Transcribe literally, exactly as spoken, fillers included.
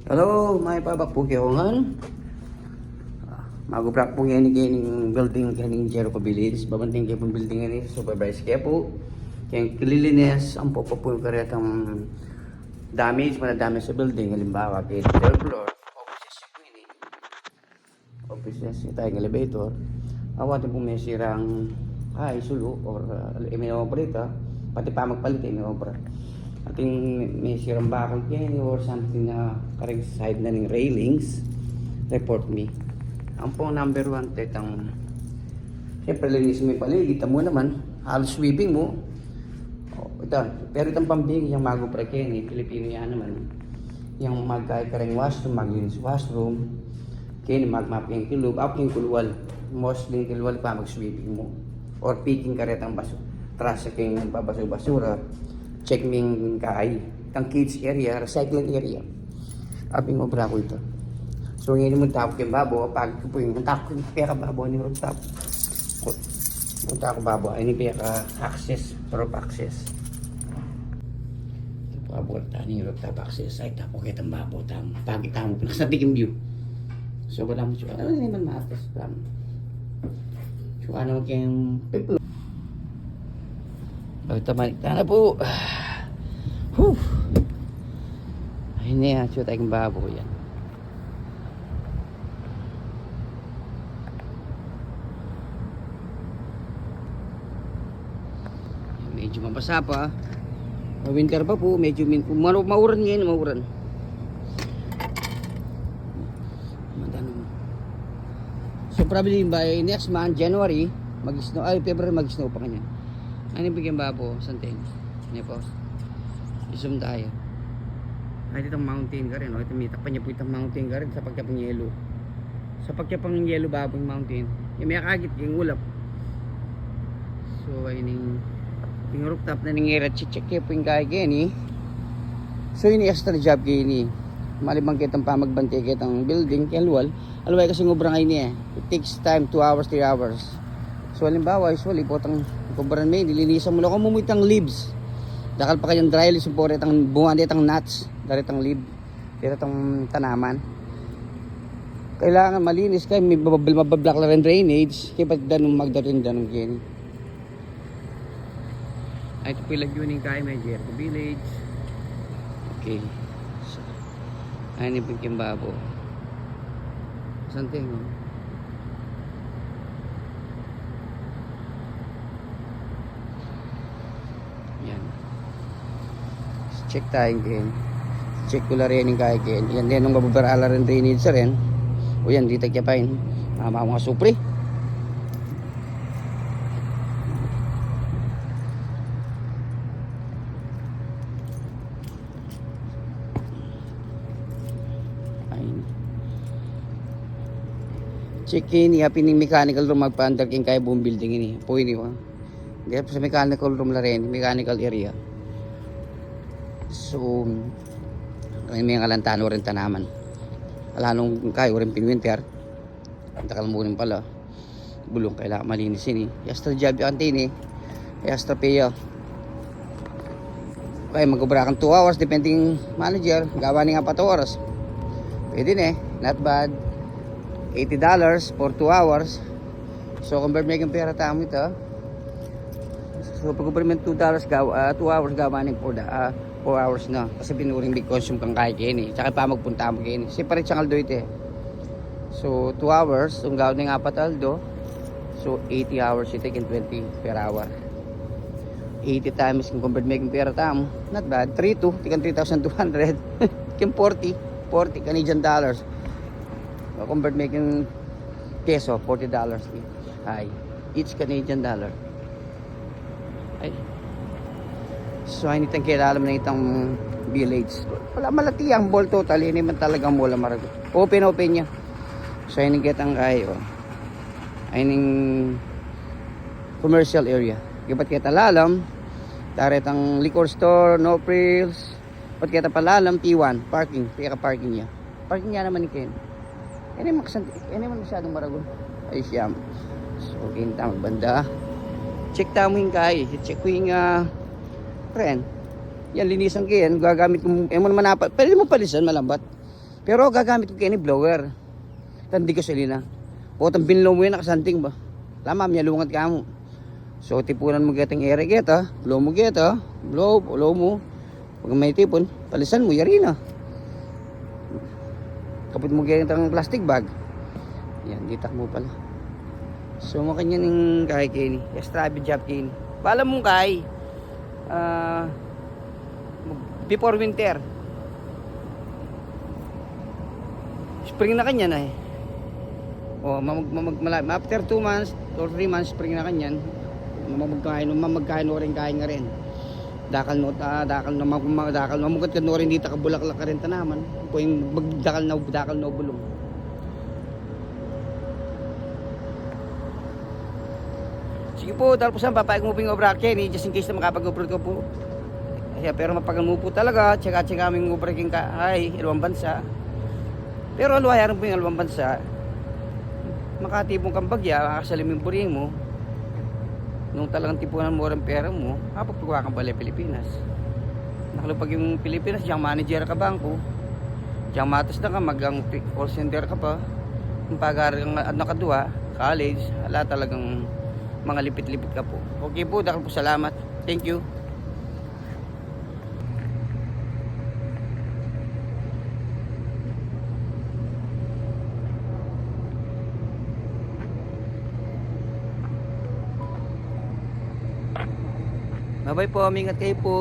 Hello, mayap a abak pu kekongan. Ah, magubra pu ngeni keni king building keni king Jericho Village. Babantayan ke pung building ini, supervise ke pu. Keng cleanliness, ampo pa pu ing karetang damage, mana damage sa building. Alimbawa, keni third floor, offices yu pu ini. Offices, ita ing elevator. Awa, atin pung mesirang, ah, isulu or, ah, e, miyobra ita, pati pamagpalit e, miyobra. Atin mesirang bakul keni or something na kareng side na ning railings, report me. Ampong number one, tetang, siyempre, linis mu ing paligid, tamu naman, halos sweeping mu. O, ita, pero itang pambing yang magubra keni, Pilipino ya naman. Yang magkayat kareng washroom, maglinis washroom. Keni magmap king kilub, awa king kulwal. Mostly king kulwal pa magsweeping mu. Or picking karetang basu-, trash king pabasu-basura. Check me ing kai. Itang kids area, recycling area. Awa ing obra ku ita. So, ngeni munta ku keng babo, pag ku pu ing, munta ku keng peka babo ning rooftop. Munta ku babo, ini peka access, roof access. Ita pu babo, tani rooftop access. Ay, ita pu ketang babo, tang, pagi tamu, pinaksati king view. So, wala mu, ano naman matas, tang. So, ano keng people. Pagtamanik na pu. Whew. Ay, ini, ah, shoot, ay, kung babo yan. Medyo mabasa pa. Ma-winter pa pu, medyo min-, maru-, mauran ngayon, mauran. Matanong. So, probably by next month, January, mag-snow, ay, February, mag-snow pa kanya. Ano yung bigyan ba po? Something. Ano po? Isum tayo. Ay, ditang mountain ka rin, no? Ito, may takpan niya po itang mountain ka rin sa pagkapang yelo. Sa pagkapang yelo ba po yung mountain? Yung may akagit, yung ulap. So, ay ning, yung rooftop na ning ira, check po yung kaya kaya ni. So, ini extra job kaya ni. Malibang kitang pamagbante kitang building, kaya luwal. Alway kasi ng obrang ini eh. It takes time, two hours, three hours. So, halimbawa, usually, potang kumbran me, nilinisan mu na kung mumuitang leaves. Dakal pa kanyang dry leaves, pore tang bunga, detang nuts, daretang leaf, deretang tanaman. Kailangan malinis kaya, may mabab-, mabablak la rin drainage, kaya ba't danum magdarin danum kaya ni? Ay, ito po yung lagyu ning kaya, may Jericho Village. Okay. So, ay, ini po yung babo. Something, oh. Yan. Check tayo, Ken. Check ko la rin yung kaya, Ken. Yan din, nung mababara la rin drainage sa rin. O yan, di tagya pa yun. Ah, mga, mga supre. Ayun. Check ini, apin ing mechanical room, magpa-under king kaya buong building ini. Pwede ba? Di, sa mechanical room la rin, mechanical area. So, ay, may ngalantan o rin tanaman. Ala nung kayo rin pinwinter. Takal mu rin pala. Bulung, kailangan malinis ini. Extra job yan, tini. Extra pay, oh. Okay, mag-obra kang two hours, depending manager, gawa ning apat oras. Pwede na eh, not bad. Eighty dollars for two hours. So, convert me king pera tamu ita. So, pag-obra me two dollars, gawa, ah, two hours, gawa ning four, ah, four hours na. Kasi binuring big consume kang kaya keni. Tsaka pa magpunta mo keni. Separate siyang aldo ita eh. So, two hours, kung gawa ning apat aldo, so, eighty hours ita, king twenty per hour. Eighty times, kung convert me king pera tamu, not bad. Three two, tikang three thousand two hundred. King forty, forty Canadian dollars. O, convert me king peso, forty dollars. Ay, each Canadian dollar. Ay. So, ay, ini itang kilalam na itang village. Wala, malati ang mall total. Ini man talagang mall ang marago. Open, open niya. So, ay, ini kitang kaya, oh. Ay, ini commercial area. Ibat kita lalam. Tare tang liquor store, no frills. Ibat kita pa lalam, P one, parking. Pika parking niya. Parking niya naman ni Ken. Ini maksan, ini man masyadong marago. Ay, siyam. So, kinta magbanda. Check tamu yung kaya. Check ko yung, ah, friend. Yan, linisan ko yan. Gagamit ko, eh, mo naman apa. Pwede mo palisan, malambat. Pero gagamit ku keni blower. Tang di gasolina. O tang binlow mu yan, nakasanting ba? Lama, mialungat ka mu. So, tipunan mu ketang ere keta, blow mu keta, blow, blow mu. Pag may tipun, palisan mu, yari na. Kaput mu ketang plastic bag. Yan, ditak mu pala. So, makanyan ing kay keni. Extra job keni. Bala mu kay, ah, before winter. Spring na kanyan ay. O, mamag, mamag, mala-, after two months or three months, spring na kanyan. Mamagkain, mamagkain o rin, kain nga rin. Dakal no, ah, dakal no, ma-, ma-, dakal no, mamukat ka no rin, dita kabulaklak ka rin tanaman. Kung yung bag-, dakal na, dakal no bulong. Sige po, talpusan, papayag mu po yung obra keni, just in case na makapag-obra ka po. Kaya, pero mapagal mu po talaga, tsaka, tsaka aming obra king ka-, ay, iluwang bansa. Pero aluwaya rin po yung aluwang bansa. Makatipun kang bagya, makakasalim yung buring mu. Nung talagang tipunan mu rin pera mu, mapapagawa kang bale Pilipinas. Nakalupag yung Pilipinas, diyang manager ka bangko, diyang matas na ka, magang pi-, call center ka pa, yung pag-aaral ng anak kadua, college, ala talagang mga lipit-lipit ka po. Okay po, dakal po salamat. Thank you. Babay po, mingat kayo po.